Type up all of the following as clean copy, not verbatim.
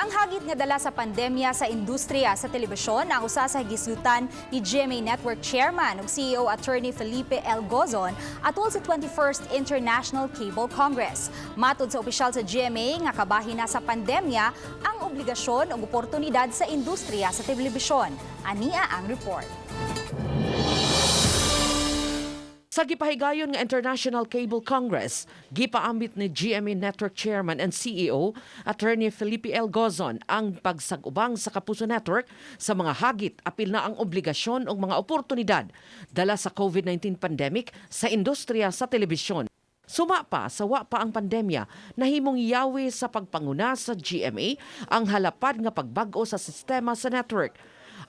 Ang hagit nga dala sa pandemya sa industriya sa telebisyon ang usa sa gisgutan ni GMA Network Chairman ug CEO Attorney Felipe L. Gozon atol sa 21st International Cable Congress. Matod sa opisyal sa GMA nga kabahin na sa pandemya ang obligasyon ug oportunidad sa industriya sa telebisyon. Ania ang report. Sa gipahigayon nga International Cable Congress, gipaambit ni GMA Network Chairman and CEO Attorney Felipe L. Gozon ang pagsag-ubang sa Kapuso Network sa mga hagit apil na ang obligasyon o mga oportunidad dala sa COVID-19 pandemic sa industriya sa telebisyon. Suma pa sa wa pa ang pandemya, nahimong yawi sa pagpanguna sa GMA ang halapad nga pagbag-o sa sistema sa network,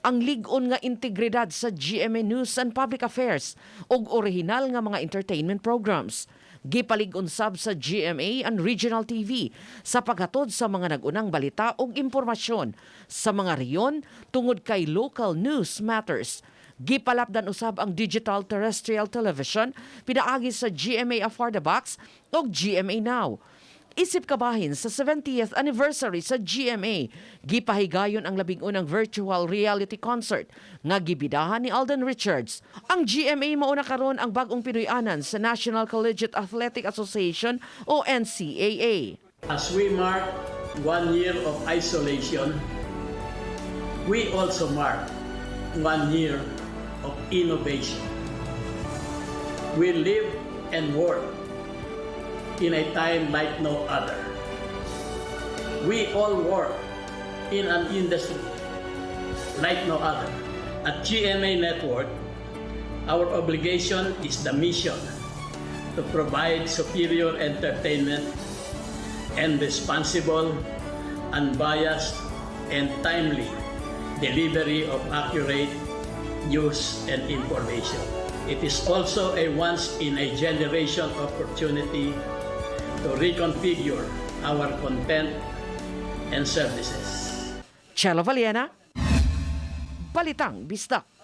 ang lig-on nga integridad sa GMA News and Public Affairs ug orihinal nga mga entertainment programs. Gipalig-on sab sa GMA ang regional TV sa paghatod sa mga nag-unang balita ug impormasyon sa mga rehiyon tungod kay local news matters. Gipalapdan usab ang digital terrestrial television pinaagi sa GMA Affordabox ug GMA Now. Isip kabahin sa 70th anniversary sa GMA, gipahigayon ang 11 virtual reality concert nga gibidahan ni Alden Richards. Ang GMA mauna karon ang bag-ong Pinoy-anan sa National Collegiate Athletic Association o NCAA. As we mark one year of isolation, we also mark one year of innovation. We live and work in a time like no other. We all work in an industry like no other. At GMA Network, our obligation is the mission to provide superior entertainment and responsible, unbiased, and timely delivery of accurate news and information. It is also a once in a generation opportunity to reconfigure our content and services. Chelo Valiena, Balitang Bisdak.